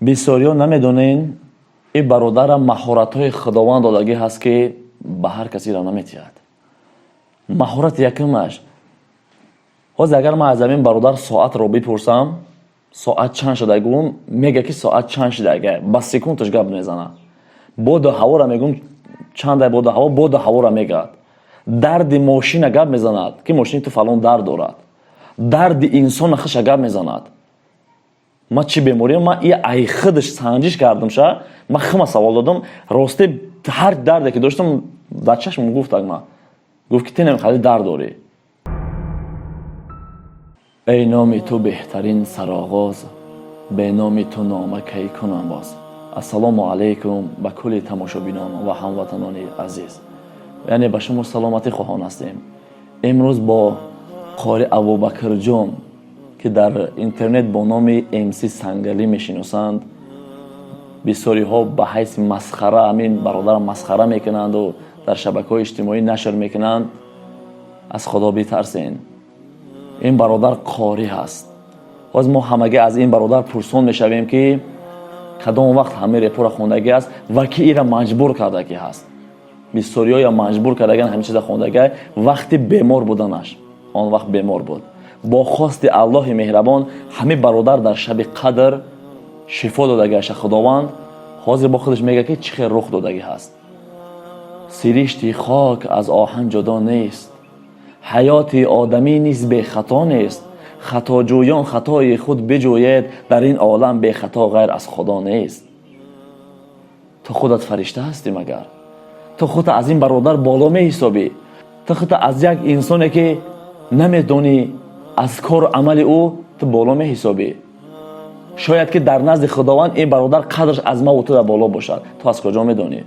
Бисёриҳо намедонен, ин бародарам маҳоратҳои Худованд додагӣ ҳаст, ки ба ҳар касеро наметиҳад. Маҳорати якумаш: ҳозир агар ман аз ҳамин бародар соатро бипурсам, соат чанд шуда гӯм, мега ки соат чанд шуда, ба секундаш гап мезана. Боду ҳавора мегӯм, чанда боду ҳаво, боду ҳавора мегӯяд. Дарди мошина гап мезанад, ки мошини ту фалон дард дорад. Дарди инсона хуша гап мезанад. Ма чӣ беморӣ? Ма и ай худаш санҷиш кардам ша, ма хима савол додам. Росте, ҳар дарде ки доштам, дар чашмам гуфтак. Ма гуфт, ки ту намехоҳӣ, дард дорӣ. Эй номи ту беҳтарин сароғоз, бе номи ту нома кай кунам боз? Ассалому алайкум ба кулли тамошобинон ва ҳамватанони азиз, яъне ба шумо саломатӣ хоҳон ҳастем. Имрӯз бо қори Абубакрҷон, ки дар интернет бо номи МС Сангалӣ мешиносанд, бисёриҳо ба ҳайси масхара ҳамин бародарам масхара мекунанду дар шабакаҳои иҷтимоӣ нашр мекунанд. Аз Худо битарсен, ин бародар қорӣ ҳаст. Боз мо ҳамагӣ аз ин бародар пурсон мешавем, ки кадом вақт ҳамин репора хондагӣ аст ва ки ира маҷбур кардагӣ ҳаст. Бисёриҳоя маҷбур кардаган ҳамин чиза хондагӣ. Вақти бемор буданаш, он вақт бемор буд, бо хости Аллоҳи меҳрабон ҳамин бародар дар шаби қадр шифо додагиаша Худованд. Ҳозир бо худаш мегӯяд, ки чӣ хел рух додагӣ ҳаст. Сиришти хок аз оҳан ҷудо нест, ҳаёти одамӣ низ бехато нест. Хатоҷӯён, хатои худ биҷӯед, дар ин олам бехато ғайр аз Худо нест. Ту худат фаришта ҳастӣ магар? Ту худта аз ин бародар боло меҳисобӣ? Ту худта аз як инсоне, ки намедонӣ аз кору амали ӯ, ту боло меҳисобӣ? Шояд ки дар назди Худованд ин бародар қадраш аз маву ту дар боло бошад. Ту аз куҷо медонӣ?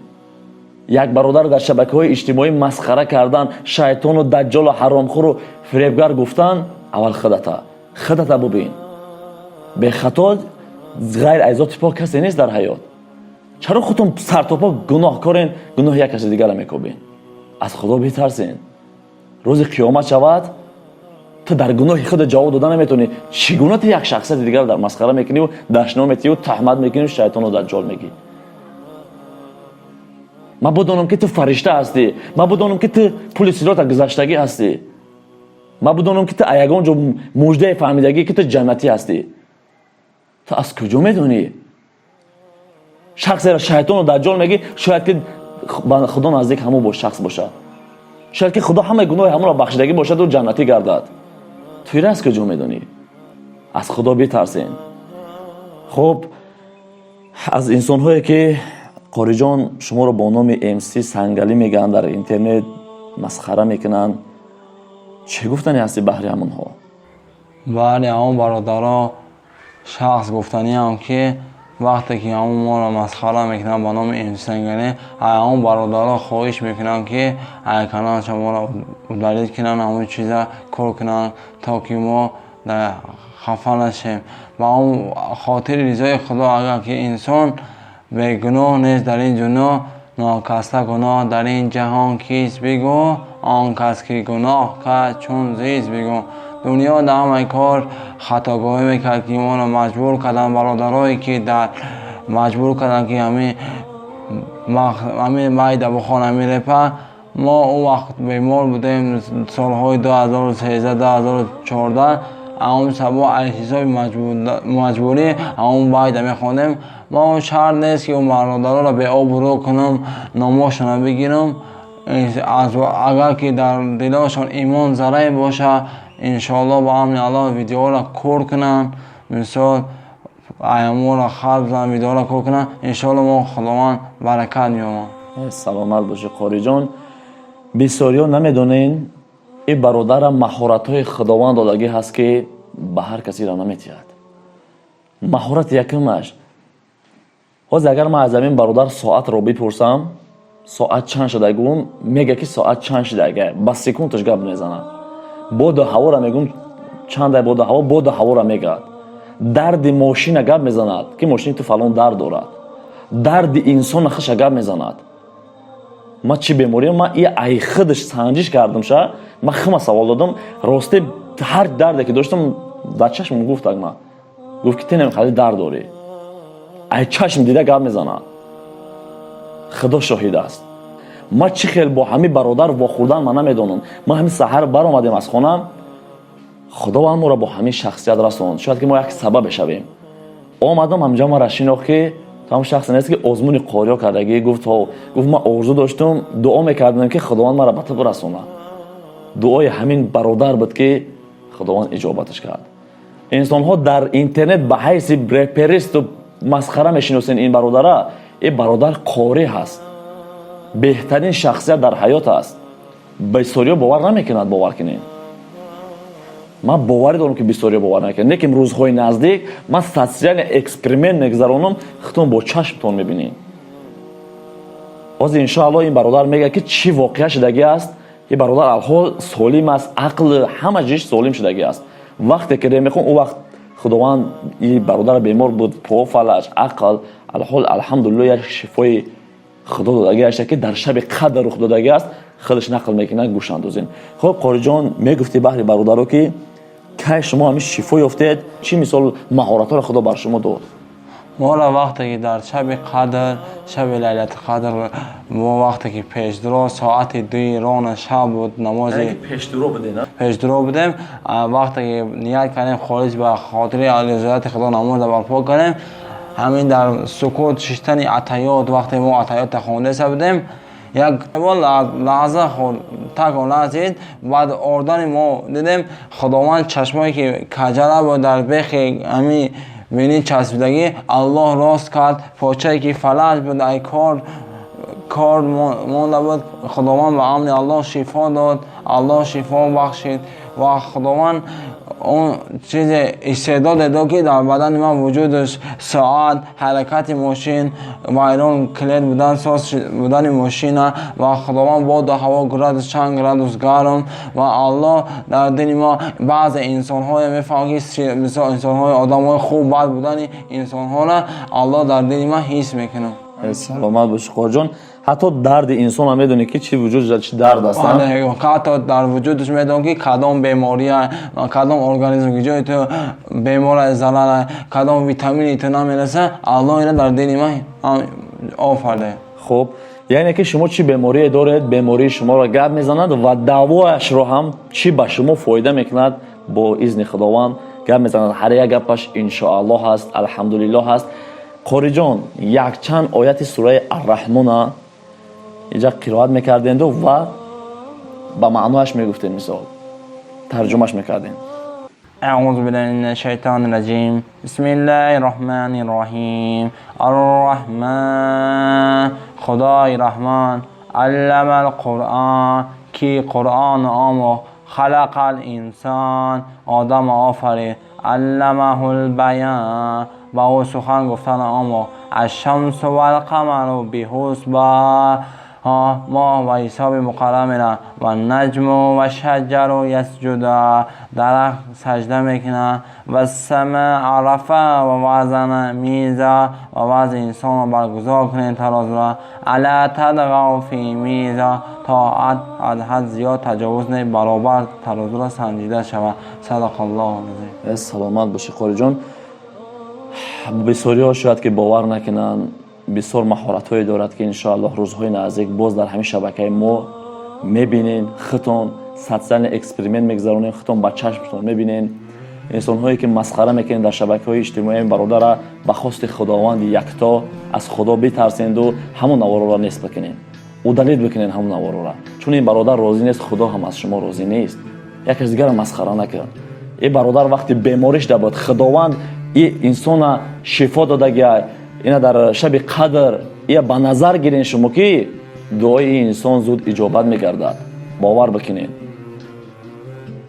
Як бародар дар шабакаҳои иҷтимоӣ масхара кардан, шайтону даҷҷолу ҳаромхӯру фиребгар гуфтан, аввал худата бубин. Бехато ғайр аз зоти пок касе нест дар ҳаёт. Чаро худтон сартопо гуноҳкорен, гуноҳи як каси дигарро мекобен? Аз Худо битарсен. Рӯзи қиёмат шавад, ту дар гуноҳи худ ҷавоб дода наметавонӣ. Чӣ гуна ту як шахсияти дигарро дар масхара мекуниву дашном метиҳу таҳмат мекуниву шайтону даҷҷол мегӣ? Ман бидонам, ки ту фаришта ҳастӣ, ман бидонам, ки ту пули сирота гузаштагӣ ҳастӣ, ман бидонам, ки ту ягон ҷо муждае фаҳмидагӣ, ки ту ҷаннатӣ ҳастӣ. Ту аз куҷо медонӣ? Шахсеро шайтону даҷҷол мегӣ, шояд ки ба Худо наздик ҳамон бош шахс бошад, шояд ки Худо ҳамаи гуноҳи ҳамонро бахшидагӣ бошаду ҷаннатӣ гардад. Ту ира аз куҷо медонӣ? Аз Худо битарсен. Хуб, аз инсонҳое ки, қориҷон, шуморо бо номи МС Сангалӣ мегӯянд, дар интернет масхара мекунанд, чӣ гуфтани ҳасти баҳри ҳамонҳо? Баъди ҳамон бародаро шахс гуфтаниам, ки вақте ки ҳамон моро масхара мекунанд ба номи МС Сангалӣ, ҳамон бародаро хоҳиш мекунам, ки ай каналша моро удалить кунанд, ҳамон чиза кор кунанд, то ки мо хафа нашем. Ба он хотири ризои Худо, агар ки инсон бегуноҳ нест дар ин дунё, нокаста гуноҳ дар ин ҷаҳон кист, бигӯ? Он кас ки гуноҳ кард, чун зист, бигӯ. Дунё дар ҳамаи кор хатогоҳӣ мекард, ки моро маҷбур карданд бародарое, ки дар маҷбур карданд, ки ҳамин майда бихон, ҳамин репа. Мо он вақт бемор будем, солҳои 2013, 2014. Ҳамон сабаб аз ҳисоби маҷбурӣ ҳамон байда мехондем. Мо шарт нест, ки он бародароро беобрӯ кунам, номошонро бигирам. Агар ки дар дилошон имон заррае бошад, иншоалло, ба амри Аллоҳ видеоро кор кунанд. Мисол, аяморо хат бизананд, видеоро кор кунанд, иншоалло, мо Худованд баракат меёбад. Саломат бошӣ, қориҷон. Бисёриҳо намедонен, ин бародарам маҳоратҳои Худованд додагӣ ҳаст, ки ба ҳар касеро наметиҳад. Маҳорати якумаш: ҳозир агар ман аз ҳамин бародар соатро бипурсам, соат чанд шуда гӯм, мега ки соат чанд шуда, ба секундаш гап мезана. Боду ҳавора мегӯм, чанда боду ҳаво, боду ҳавора мегӯяд. Дарди мошина гап мезанад, ки мошини ту фалон дард дорад. Дарди инсона хуша гап мезанад. Ма чӣ беморӣ? Ма и ай худаш санҷиш кардам ша, ма хима савол додам. Росте, ҳар дарде ки доштам, дар чашмам гуфтак. Ма гуфт, ки ту намехоҳӣ, дард дорӣ. Ай чашм дида гап мезанад, Худо шоҳид аст. Ма чӣ хел бо ҳамин бародар вохӯрдан, ман намедонам. Ма ҳамин саҳар баромадем аз хона, Худованд моро бо ҳамин шахсият расонд. Шояд ки мо як сабабе шавем. Омадам ҳамҷа, мара шинохт, ки ту ҳам шахсе нест, ки озмуни қориё кардагӣ. Гуфт, гуфт: «Ман орзу доштум, дуо мекардам, ки Худованд мара ба ту бирасонад». Дуои ҳамин бародар буд, ки Худованд иҷобаташ кард. Инсонҳо дар интернет ба ҳайси реперисту масхара мешиносен ин бародара. Ин бародар қорӣ ҳаст, беҳтарин шахсият дар ҳаёт аст. Бисёриё бовар намекунад, бовар кунед, ман боварӣ дорам, ки бисёриё бовар намекунад. Лекин рӯзҳои наздик ман социальный эксперимент мегузаронам, худтон бо чашмтон мебинед. Ҳозир, иншоалло, ин бародар мегӯяд, ки чӣ воқеа шудагӣ аст. Ин бародар алҳол солим аст, ақл, ҳама ҷиш солим шудагӣ аст. Вақте ки мехон, он вақт Худованд и бародар бемор буд, по фалаҷ, ақл, алҳол, алҳамдулилло, як шифои Худо додагӣ аст, ки дар шаби қадр рух додагӣ аст. Худаш нақл мекунад, гӯш андозем. Хуб, Қориҷон, мегуфтӣ баҳри бародаро, ки кай шумо ҳамин шифо ёфтед, чӣ мисол маҳоратҳоро Худо бар шумо дод? Моро вақте ки дар шаби қадр, шаби Лайлати Қадр, мо вақте ки пешдуро соати 2-и рона шаб буд, намози пешдуро будем. Пешдуро будем. Вақте ки ният кардем, холис ба хотири ризояти Худо намоза барпо кардем, ҳамин дар сукут шиштани атаёт, вақте мо атаёта хондаиста будем, як лаҳза так лаҳзид, баъд ордани мо дидем, Худованд чашмое ки каҷала буд, дар бехи ҳамин бинӣ часпидагӣ, Аллоҳ рост кард. Почае ки фалаҷ буд, ай кор монда буд, Худованд ба амри Аллоҳ шифо дод, Аллоҳ шифо бахшид. Ва Худованд он чизе истеъдоде дод, ки дар бадани ман вуҷудаш, соат, ҳаракати мошин, вайрон клет будан, соз будани мошина. Ва Худованд боду ҳаво, градус, чанд градус гарм. Ва Аллоҳ дар дини мо баъзе инсонҳое мефаҳмад, ки мисол инсонҳои одамҳои хуб, бад будани инсонҳоро Аллоҳ дар дини ман ҳис мекунад. Саломат бошӣ, Қориҷон. Ҳатто дарди инсонам медонӣ, ки чӣ вуҷуд, чӣ дард аст? Ҳатто дар вуҷудаш медонам, ки кадом бемория, кадом организм, ки ҷои ту бемора, зарара, кадом витамини ту намераса. Аллоҳ ина дар дини ман офарда. Хуб, яъне ки шумо чӣ беморие доред, бемории шуморо гап мезанад ва давояшро ҳам, чӣ ба шумо фоида мекунад, бо изни Худованд гап мезанад. Ҳар як гапаш иншоаллоҳ ҳаст, алҳамдулиллоҳ ҳаст. Қориҷон, якчанд ояти сураи Арраҳмона иҷа қироат мекарденду ва ба маънояш мегуфтед, мисол тарҷумаш мекардем. أعوذ بالله من الشيطان الرجيم، بسم الله الرحمن الرحيم. الرحمن، خدای رحمان. علم القرآن، کی قرآن آموخت. خلق الإنسان، آدم آفرید. علمه البیان، ба ӯ сухан гуфтан омӯхт. الشمس والقمر بحسبان، моҳ ба ҳисоби муқаррар меравад. والنجم والشجر يسجدان، дарахт саҷда мекунад. والسماء رفعها ووضع الميزان، ва вазни инсонро баргузор кунед, тарозуро. ألا تطغوا في الميزان، то аз ҳад зиёд таҷовуз не, баробар тарозуро санҷида шавад. صدق الله العظيم. Саломат бошӣ, Қориҷон. Бисёриҳо шояд ки бовар накунанд, бисёр маҳоратҳое дорад, ки иншоаллоҳ рӯзҳои наздик боз дар ҳамин шабакаи мо мебинен. Худтон социальный эксперимент мегузаронем, худтон ба чашмтон мебинен. Инсонҳое ки масхара мекунед дар шабакаҳои иҷтимоӣ, бародара ба хости Худованди якто аз Худо битарсенду ҳамон наворора нест бикунед, удалить бикунед ҳамон наворора, чун ин бародар розӣ нест, Худо ҳам аз шумо розӣ нест. Як кас дигарро масхара накард. Ин бародар вақти бемориш да буд, Худованд и инсона шифо додагиай. Ина дар шаби қадр ия ба назар гирен шумо, ки дуои инсон зуд иҷобат мегардад. Бовар бикунед,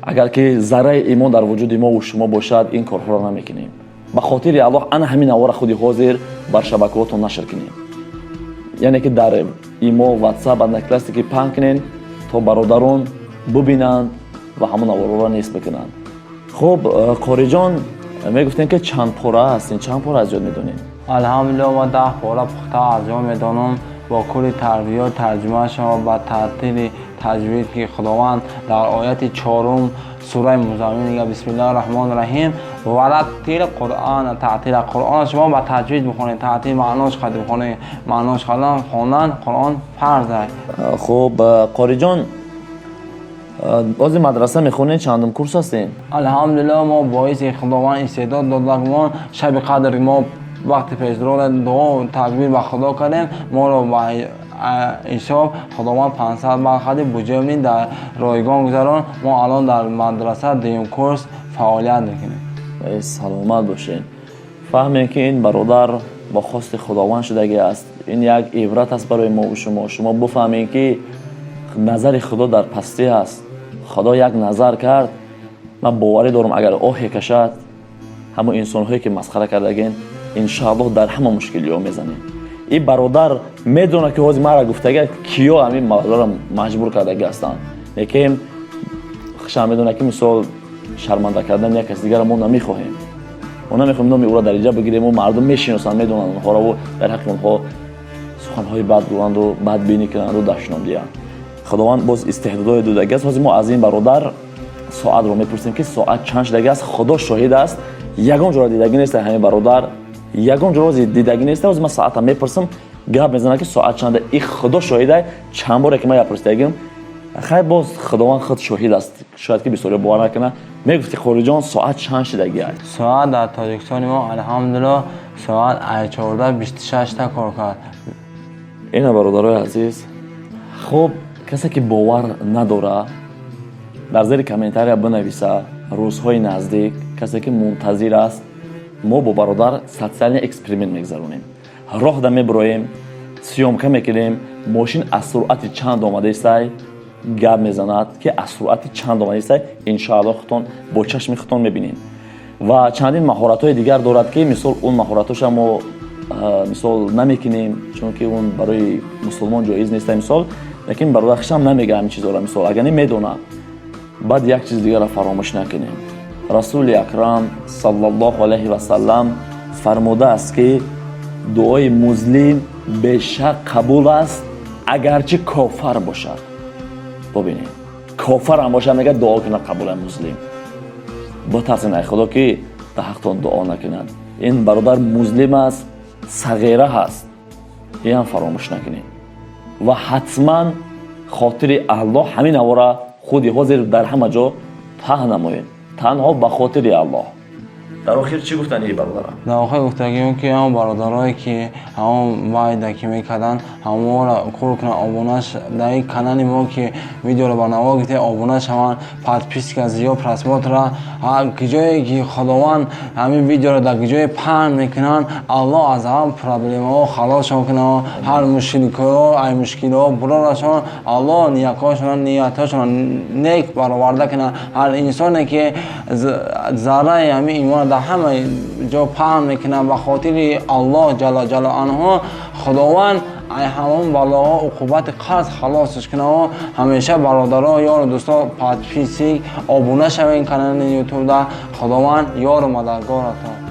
агар ки зарраи имон дар вуҷуди мову шумо бошад, ин корҳоро намекунем. Ба хотири Аллоҳ, ана ҳамин навора худи ҳозир бар шабакаҳотон нашр кунем, яъне ки дар имо, Ватсап, Одноклассники паҳн кунем, то бародарон бубинанд ва ҳамон наворҳоро нест бикунанд. Хуб, Қориҷон, мегуфтем, ки чанд пора ҳастин, чанд пора аз ёд медонед? Алҳамдулилло, ма 10 пора пухта аз ёд медонам. Бо кулли тарбиёт тарҷума шавад ба тартиби таҷвид, ки Худованд дар ояти чорум сураи Музаммил мегӯяд: «Бисмиллаҳи раҳмони раҳим, вараттил Қуръона тартила». Қуръонро шумо ба таҷвид бихонед, тартил маънош қади бихонед, маънош қадан хондан Қуръон фарз аст. Хуб, Қориҷон, бози мадраса мехонед, чандум курс ҳастед? Алҳамдулиллоҳ, мо боиси Худованд истеъдод додагмон. Шаби қадр мо вақти пешдорона дуо такбир ба Худо кардем, моро ба ҳисоб Худованд 500 балл хади буҷебни дар ройгон гузарон. Мо алон дар мадраса дуюм курс фаъолият мекунем. Саломат бошед. Фаҳмем, ки ин бародар бо хости Худованд шудагӣ аст. Ин як ибрат аст барои мову шумо. Шумо бифаҳмед, ки назари Худо дар пастӣ аст. Худо як назар кард, ман боварӣ дорам, агар оҳе кашад, ҳамон инсонҳое ки масхара кардагин, иншоаллоҳ, дар ҳама мушкилиҳо мезанем. Ин бародар медонад, ки ҳозир мара гуфтага, киё ҳамин бародарро маҷбур кардагӣ ҳастанд, лекин хушам медонад, ки мисол шарманда кардан як каси дигарро мо намехоҳем. Мо намехоҳем номи ӯро дар инҷа бигирем. Мардум мешиносанд, медонанд онҳоро, дар ҳаққи онҳо суханҳои бад гӯянду бадбинӣ кунанду дашном диҳанд. Худованд боз истеъдодҳои додагӣ аст. Ҳозир мо аз ин бародар соатро мепурсем, ки соат чанд шудагӣ аст. Худо шоҳид аст, ягон ҷоро дидагӣ нест ҳамин бародар, ягон ҷоро дидагӣ нест. Ҳозир ман соата мепурсам, гап мезанад, ки соат чанда. И Худо шоҳида, чанд боре ки ман япурсидагим. Хай, боз Худованд худ шоҳид аст, шояд ки бисёриё бовар накунад. Мегуфти, Қориҷон, соат чанд шудагӣ аст? Соат дар Тоҷикистони мо, алҳамдулиллоҳ, соат 14:26-та кор кард. Ина, бародарои азиз, хуб, касе ки бовар надора, дар зери комментария бинависа. Рӯзҳои наздик, касе ки мунтазир аст, мо бо бародар социальный эксперимент мегузаронем. Роҳда мебироем, съёмка мекунем, мошин аз суръати чанд омадаистай, гап мезанад, ки аз суръати чанд омадаистай. Иншоалло, худтон бо чашми худтон мебинед. Ва чандин маҳоратҳои дигар дорад, ки мисол он маҳоратҳоша мо мисол намекунем, чунки он барои мусулмон ҷоиз неста мисол. Лекин бародар хишам намега ҳамин чизҳоро, мисол, агар не медонад. Баъд як чиз дигарро фаромӯш накунем: Расули Акрам саллаллоҳу алайҳи васаллам фармудааст, ки дуои музлим бешак қабул аст, агарчи кофар бошад. Бубинед, кофарам бошад, мега, дуо кунад, қабула. Музлим ботарсен, ай Худо, ки дар ҳақтон дуо накунад. Ин бародар музлим аст, сағира ҳаст, инам фаромӯш накунед. Ва ҳатман хотири Аллоҳ ҳамин авора худи ҳозир дар ҳама ҷо паҳн намоед, танҳо ба хотири Аллоҳ. Дар охир чӣ гуфтани, бародарам? Дар охир гуфтагием, ки ҳамон бародарое ки ҳамон вайда ки мекарданд, ҳамонро кур кунанд, обуна дар ин канали мо, ки видеоро ба навор гирифтем, обуна шаванд, подписка, зиёд просмотра. Ҷое ки Худованд ҳамин видеоро дар ҷое паҳн мекунанд, Аллоҳ аз ҳам проблемаҳо халосшон кунад, ҳар мушкилиҳо, ай мушкилиҳо бурорашон, Аллоҳ ниятҳошонро нек бароварда кунад. Ҳар инсоне ки зарраи ҳамин имонро дар ҳама ҷо паҳн мекунад ба хотири Аллоҳ ҷалла ҷалолу анҳу, Худованд ай ҳамон балоҳо, уқубати қарз халосш кунад. Ҳамеша, бародаро, ёру дӯсто, подписчик, обуна шавед канали Ютубда. Худованд ёру мададгоратон.